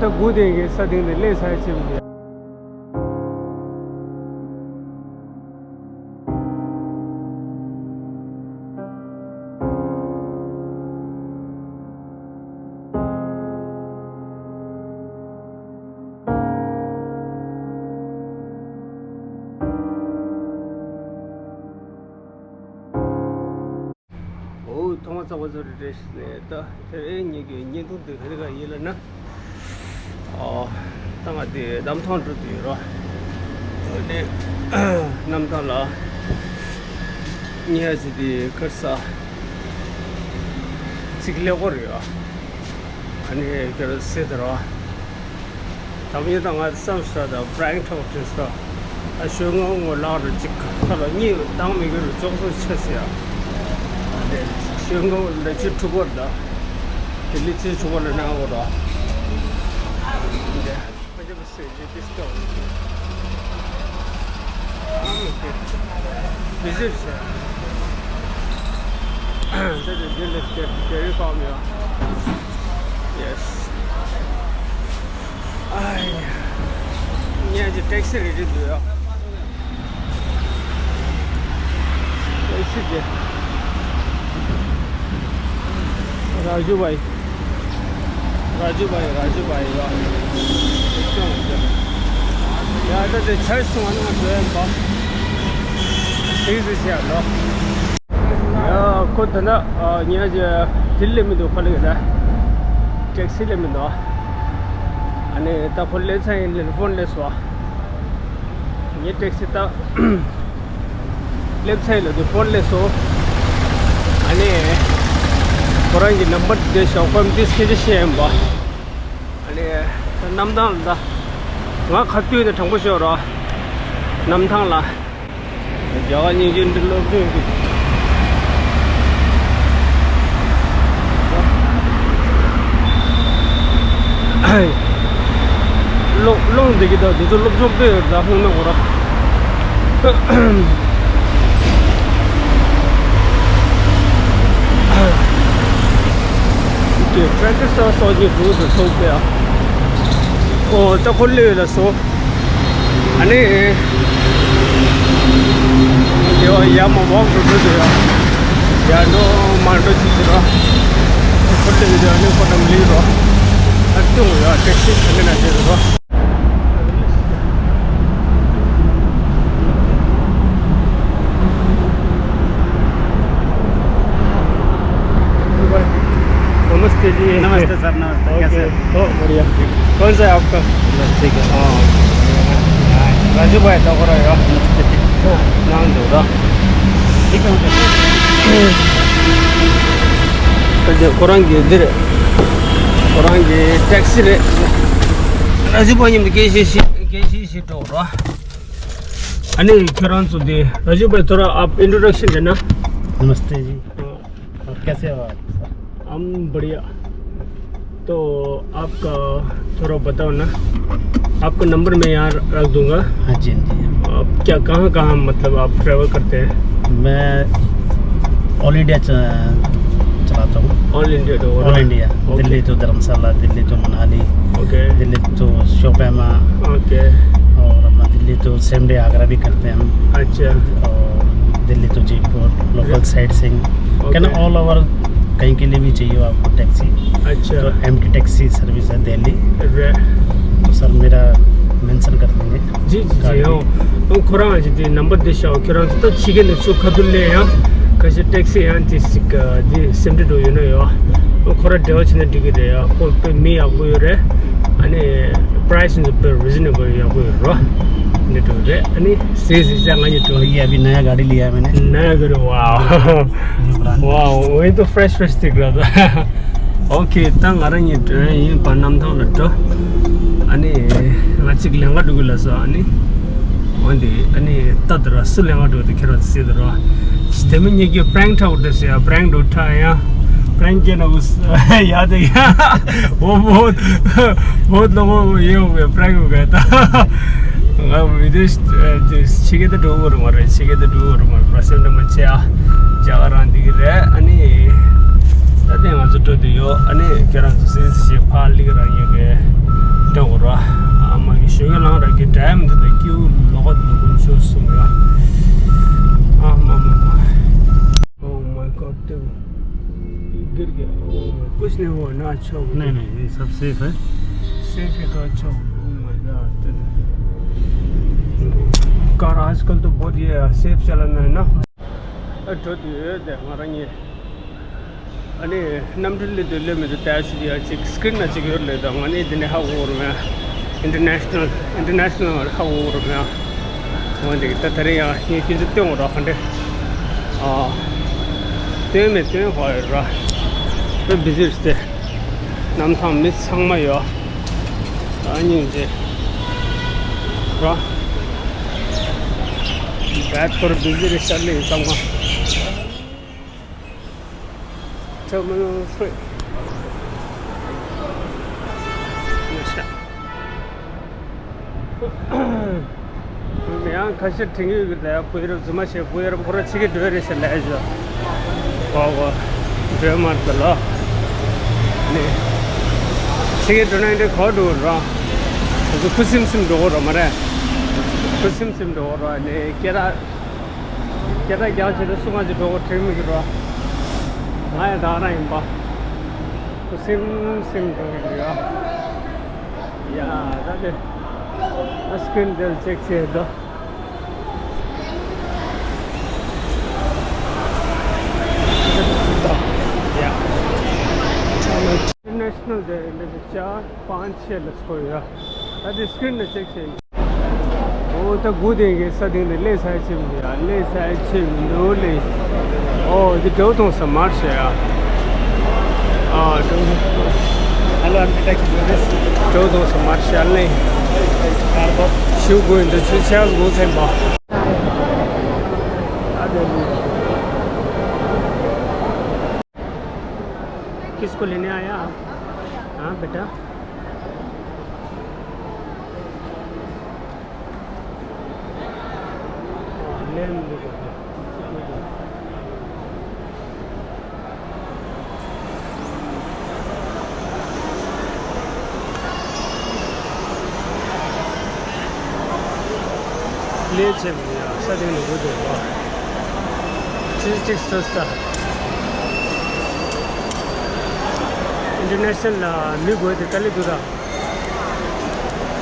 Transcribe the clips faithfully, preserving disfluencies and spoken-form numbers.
ད་སྒུག་བསྡད་མཁན་ས་སྟེང་དེ་སླེབས་ཚར་ཕྱིན་པ་རེད། འོ། ཐོག་མ་ཚགས་པ་ཚོ་རེ་རེ་བཞིན་ནས་ད་དེ་རིང་ངེད་ཀྱི་བརྙན་ཐུང་འདི་ག་རེ་ག་ཡིན་ལབ་ན། ཨོ། ད་ང་དེ་གནམ་ཐང་འགྲོ་དུས་རོ། འོ་དེ་གནམ་ཐང་ལ་ཉལ་ཡ་ཅིག་དེ་ཁར་ས་ཚིག་ལེགས་པོ་རེད་ཨ། ཨ་ནི་ཁྱོད་རང་སེ་དེ་རོ། ད་མི་དང་ང་བསམ་ས་དང་པྲེང་ཐོག་དེ་ས། ཨ་ཞོན་ངོ་ངོ་ལག་རུ་གཅིག་ཁ་ལ་གཉིས་བཏང་མི་དགོས་རུ་ཙོག་ཙོག་ཆེ་ཟེར་ཡ། ཨ་དེ་ཞོན་ངོ་ལ་ཅི་ཕྲུ་གུར་ད། དེ་ལི་ཅི་ཕྲུ་གུ་ལ་ནང་འོ་ར། དེ་ཨ་ཅི་བ་སེ་ཇི་དེ་སྟོ། ཨ་མི་དེ་བི་ཟིར་ཟེར། དེ་དེ་དེ་ལ་དེ་དེ་རི་ཕམ་ཡ། ཡེ་སི། ཨ་ཡ། ཉལ་གྱི་ཊེག་སི་རེ་རེ་འདུག་ཡ། ཊེག་སི་དེ། ར་ཇུ་བྷའི། ར་ཇུ་བྷའི། ར་ཇུ་བྷའི་ཡ། ཡ་ད་དེ་ཆར་སོང་ང་ང་འགྲོ་ཡ་འབའ། ཐེངས་སུ་ཆེ་ཡ་ལོ། ཡ་ཁོ་ད་ལྟ་ཉལ་གྱི་དེ་སླེབས་མི་འདུག་ཁོ་ལ་ཡོད་ད། ཊེག་སི་སླེབས་མི་འདུག་ཨ་ནི་ད་ཁོ་སླེབས་ཚར་ཡིན་ལེ་ཕོན་སླེབས་སོང་། ངའི་ཊེག་སི་ད་སླེབས་ཚར་ལ་དུ་ཕོན་སླེབས་སོང་། ཨ་ནི་ཁོ་རང་གི་ནམ་བར་དེ་ཞོགས་པ་མི་སྐད་ཆ་བཤད་ཡིན་པ། ཨ་ནི་ད་གནམ་ཐང་ལ་ད་ང་ཁ་བཏུད་ནས་དྲང་པོ་ཤོད་རོགས། གནམ་ཐང་ལ། རྒྱ་གར་སྙིང་རྗེ་འདི་སློབ་སྦྱོང་གི། རླུང་རླུང་འདི་གི་ད་འདི་ཚོ་སློབ་སྦྱོང་སྤེལ་ཡོད་ད་ཧོང་ན་གོ་ར། ཀྱི་ཊེག་ཊར་སོགས་སོགས་ཀྱི་འགྲོ་དུ་ཐུག་པས། ཨོ་ད་ཁོ་ལོས་ལ་སོ། ཨ་ནི། དེ་བ་ཡ་མ་བག་འགྲོ་འགྲོ་དུ་ཡ། ཡ་འགྲོ་མ་འགྲོ་ཅི་ཅི་རོ། ཁོ་ལོས་ཡ་ནི་ཁོ་ནམ་ལི་རོ། ཨ་ཏུང་ཡ་ཊེག་སི་ཁ་ནི་ན་ཅི་རོ། नमस्ते जी। नमस्ते सर, नमस्ते। कैसे ओके। हो? बहुत बढ़िया। कौन सा है आपका? बस ठीक है। हाँ। राजू भाई, तो हो रहा है। नमस्ते। हाँ, नाम दो दा। ठीक है, ओके। ཁོ་རང་གི་འདིར། ཁོ་རང་གི་ཊེག་སི་རེད། ར་ཇུ་བྷའི་མཉམ་དུ་སྐད་ཆ་བཤད། སྐད་ཆ་བཤད་འགྲོ་རོགས། ཨ་ནི་ཁྱོད་རང་ཚོ་དེ། राजू भाई, थोड़ा आप इंट्रोडक्शन देना। नमस्ते जी। हाँ। और कैसे हो आप? हम बढ़िया। तो आपका थोड़ा बताओ ना। आपका नंबर मैं यहाँ रख दूंगा। हाँ जी, हाँ जी। आप क्या, कहाँ कहाँ, मतलब, आप ट्रैवल करते हैं? मैं ऑल इंडिया च-, चलाता हूँ। ऑल इंडिया तो हो रहा ऑल है। इंडिया। ओके। दिल्ली to धर्मशाला, दिल्ली to मनाली, ओके। दिल्ली to शोपियां। ओके। और अपना Delhi to same day Agra भी करते हैं हम। अच्छा। और दिल्ली to Jaipur, local sight seeing. Okay. कहना ऑल ओवर कहीं के लिए भी चाहिए हो आपको टैक्सी, अच्छा। तो एमटी टैक्सी सर्विस है दिल्ली। रे- तो सर मेरा मेंशन कर देंगे। जी, जी, कार्ड जी, भी। ཨོ། ཨོ་ཁོ་རང་གི་དེ་ནམ་བར་དེ་ཤོག་ཁྱོད་རང་ཚོ་ད་ཕྱི་རྒྱལ་ནས་ཚུར་ཁ་ཐུག་སླེབས་ཡང་ཁ་ཤས་ཊེག་སི་ཡང་དེ་ཞིག་དེ་སེམས་ཁྲལ་འགྲོ་ཡོད་ན་ཡོད། ཨོ་ཁོ་རང་འབྲེལ་བ་བྱས་ན་འགྲིག་གི་རེད་ཡ། ཁོ་དཔེ་མི་ཡག་པོ་ཡོད་རེད། ཨ་ནི་པ་རའི་སི་ཚོ་དཔེ་རི་ཛི་ནེ་བལ་ཡག་པོ་ཡོད་རོ། འདི་འགྲོ་རེད། ཨ་ནི་ཟས་ཟས་ཅག་ང་གཉིས་འགྲོ། ये अभी नया गाड़ी लिया है मैंने। नया गाड़ी, वाओ। New brand. वाओ, वही तो फ्रेश फ्रेश दिख रहा था। ओके, ད་ང་རང་གཉིས་འགྲོ་ཡིན་པ་གནམ་ཐང་ལ་འགྲོ། ཨ་ནི་ང་གཅིག་ལེན་ག་འགྲོ་གི་ལ་སོ། ཨ་ནི་འོན་ཏེ་ཨ་ནི་ད་དུ་ར་སུ་ལེན་ག་འགྲོ་དེ་ཁྱེད་རང་ཚོ་སྲིད་དུ་ར། དེ་མི་གཉིས་ཀྱི་པྲེང་ཁྲའོ་དེ་སི་ཡ་པྲེང་འགྲོ་ཁྲ་ཡ། པྲེང་ཀྱེ་ན་འུ་ཡ་དེ་ཡ། वो बहुत बहुत लोगों को ये हो गया, प्रैंक हो गया था। ང་བི་དེ་ཕྱི་རྒྱལ་དུ་འགྲོ་བར་མ་རེད། ཕྱི་རྒྱལ་དུ་འགྲོ་བར་མ་རེད། སེམས་ནང་མ་ཆེ་ཨ། རྒྱ་གར་རང་འདི་གི་རེད། ཨ་ནི་ད་ལྟ་ང་ཚོ་འགྲོ་དུ་ཡོད། ཨ་ནི་ཁྱེད་རང་ཚོ་སྲིད་ཞེས་ཕར་ལིག་རང་ཡོད་གི། ཆུ་སོང་ཡ། ཨ་མ་མ་མ། Oh my God, dude. ये गिर गया। Oh my, कुछ नहीं हुआ ना, अच्छा हुआ। नहीं, नहीं, ये सब सेफ है। सेफ है तो अच्छा हुआ। Oh my God, dude। Car आजकल तो बहुत ये सेफ चलाना है ना। ཨ་འགྲོ་དུས་དེ་ང་རང་གཉིས། ཨ་ནི་གནམ་གྲུ་སླེབས་དུས་སླེབས་མི་འདུག་ལྟ་ཞིག་ཡ་གཅིག་སི་ཀི་རིན་ན་གཅིག་ཡོད་ལེ་དང་། ང་ནི་འདི་ནས་ཧ་གོ་རུ་མེད། ཨིན་ཊར་ནེ་ཤ་ནལ་ཨིན་ཊར་ནེ་ཤ་ནལ་ཧ་གོ་རུ་མེད། འོན་ཏེ་ད་ད་རེས་ཡང་ངས་ཁྱེད་ཚོ་སྟོན་འོ་ར་ག་འདྲ། ཨ། སྟོན་མེད་སྟོན་ག་ཡོད་ར། དཔེ་བི་ཟི་རེད་དེ། གནམ་ཐང་མི་ཚང་མ་ཡོད། ཨ་སྙིང་རྗེ་ར། བད་ཕོར་བི་ཟི་རེད་ཤར་ལེ་ཚང་མ། Terminal three. ཡང་ཁ་ཤས་དྲན་གྱི་ཡོད་ཀྱི་རེད། བུ་ཡུ་རབས་རྫུན་མ་བཤད། བུ་ཡུ་རབས་ཁོ་རང་ཕྱི་རྒྱལ་འགྲོ་ཡི་རེད་ཟེར་ལབ་ཡ་ཅིག་ཡོད། གོ་གོ། འགྲོ་མ་རེད་ལ། ནི། ཕྱི་རྒྱལ་འགྲོ་ན་འདྲ་གོ་འགྲོ་ར། ཁུ་སིམ་སིམ་འགྲོ་གོ་ར་མ་རེད། ཁུ་སིམ་སིམ་འགྲོ་གོ་ར། ནི་སྐད་གྲགས། སྐད་གྲགས་རྒྱག་བྱས་ཏེ་སུ་ང་ཅིག་འགྲོ་གོ་དྲན་མི་འདུག་ར། ང་ཡང་ད་ག་རང་ཡིན་པ། ཁུ་སིམ་སིམ་འགྲོ་གི་འདུག་ཡ། ཡ་ད་དེ། ཨ་སི་ཀི་རིན་དེ་ལ་ཅེག་བྱས་དོ། ཡ། ཨིན་ཊར་ནེ་ཤ་ནལ་དེ་འདྲ་ཅིག་བྱ། པང་ཆེ་ལ་སོ་ཡ། ད་དེ་སི་ཀི་རིན་ལ་ཅེག་བྱས། ཨོ་ད་སྒུག་བསྡད་མཁན་ས་སྟེང་ནས་སླེབས་ཚར་ཕྱིན་འདུག་ཡ། སླེབས་ཚར་ཕྱིན་འདུག་ལེ། ཨོ་འདི་ཌའོ་ཐོང་ས་མར་ཤ་ཡ། ཨ་ཌའོ་ཐོང་། Hello, I'm detective Jonas. ཌའོ་ཐོང་ས་མར་ཤ་ལེ། ཤུ་དགོས་འདུག་ཆུ་ཆགས་སྒུག་ཚན་པ། ཨ་དེ་ལུགས། किसको लेने आया आप? हाँ बेटा। ལས་བྱེད་པ་ཡང་ས་སྟེང་ནས་འགྲོ་འདུག་པ། ཆུ་ཚོད་གཅིག་ཚོད་ས། ཨིན་ཊར་ནེ་ཤ་ནལ་ལ་མི་དགོས་ཏེ་དཀའ་ལས་འདུག་ད།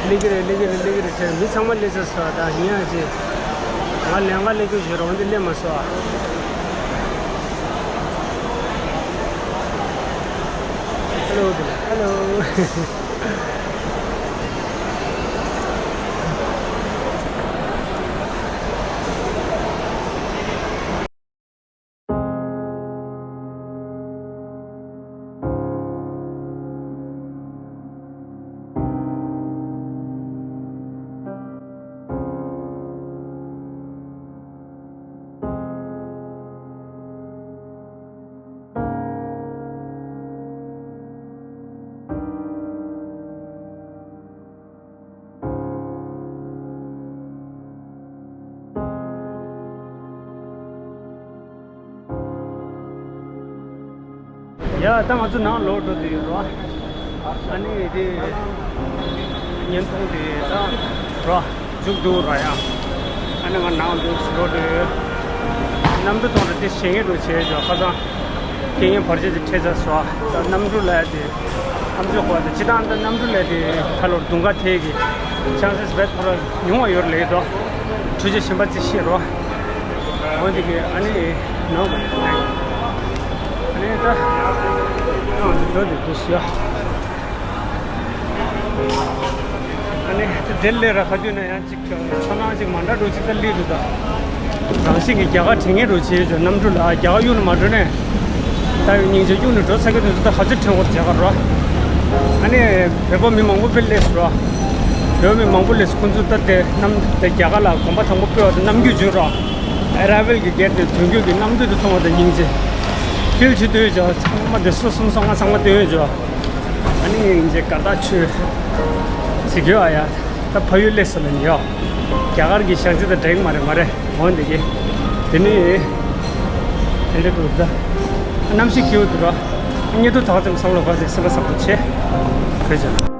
སླེབས་ཀྱི་རེད། སླེབས་ཀྱི་རེད། སླེབས་ཀྱི་རེད་དྲན། མི་ཚང་མ་སླེབས་ཚར་སོང་། ད་ཡིན་ཡང་ཅི། ང་ལན་ཁ་སླེབས་རྒྱུ་ཞིག་རོང་འདི་སླེབས་མ་སོང་ཨ། Hello, hello. ཡ་ད་ང་ཚོ་ནང་ལོག་འགྲོ་དུས་ཡོད་རོ། ཨ་ནི་དེ་བརྙན་ཐུང་དེ་ད་རོ་མཇུག་བསྡུ་ར་ཡ། ཨ་ནི་ང་ནང་དུ་ཞུ་རོགས་དུས། གནམ་གྲུ་ཐོག་ལ་དེ་ཞེད་སྣང་འདྲ་བྱས་ཡོད། ཁ་སང་རྐྱེན་ངན་བར་ཆད་དེ་འཕྲད་ཚར་སོང་། ད་གནམ་གྲུ་ལ་དེ་ཨམ་ཅོག་གོ་དེ་སྤྱི་བཏང་ད་གནམ་གྲུ་ལ་དེ་ཁ་ལོར་རྡུང་ཁ་ཐེག་གི་ཆན་སེས་བེད་ཁོ་ར་ཉུང་བ་ཡོད་རེད་ལེ་དོ། འཕྲུལ་ཆས་གཞན་པ་ཅིག་ཤེས་རོགས། འོན་ཏེ་གི་ཨ་ནི་ནང་གི་ཨ་ནི་ད་ནང་དུ་འགྲོ་དེ་དུས་ཡ། ཨ་ནི་དེ་ལས་ར་ཁ་དུས་ན་ཡང་ཅིག་ཚོར་སྣང་ཅིག་མ་འདྲ་འགྲོ་ཅིག་ད་སླེབས་འདུག་ད། རང་བཞིན་གྱི་རྒྱ་གར་དྲན་ངེས་འགྲོ་བྱེད་ཅོ་གནམ་གྲུ་ལ་རྒྱ་གར་གཡུག་ནས་མ་འགྲོ་ནས། ད་ཡོད་སྙིང་རྗེ་གཡུག་ནས་འགྲོ་ཚར་གི་དུས་སུ་ད་ཧ་ཅང་དྲན་འོར་རྒྱ་གར་རོ། ཨ་ནི་བོད་པ་མི་མང་པོ་དཔེ་སླེབས་སོང་རོ། བོད་པ་མི་མང་པོ་སླེབས་སོང་། ཁོང་ཚོ་ད་དེ་གནམ་དེ་རྒྱ་གར་ལ་གོམ་པ་དང་པོ་སྤོས་པ་དང་གནམ་རྒྱུད་བརྗོད་རོ། ཨེ་ར་ཝེལ་གྱི་གེ་ཊི་དེ་ཐོན་རྒྱུ་གི་གནམ་གྲུ་དེ་མཐོང་བ་དང་སྙིང་རྗེ། ཕིལ་བྱེད་འདོད་ཅོ་ཚང་མ་དེ་སོ་སོ་སོ་ང་ཚང་མ་སྟོན་ཡོད་ཅོ། ཨ་ནི་ངས་སྙིང་རྗེ་དགའ་ཐག་ཆོད་བྱེད་ཀྱི་ཡོད་ཨ་ཡ། ད་ཕ་ཡུལ་སླེབས་སོང་ལབ་ནི་ཡོད། རྒྱ་གར་གྱི་ཞག་རྩི་དང་འདྲ་གི་མ་རེད་མ་རེད། འོན་ཏེ་གི། དེ་ནི། དེ་འདྲ་འདུག་ད། གནམ་གཤིས་སྐྱིད་པོ་འདུག་ར། ཉི་གདུགས་དག་ཙམ་བསམ་བློ་བབས་ཏེ་སེམས་པ་བཟང་པོ་བྱེད། བོད་ལྗོངས།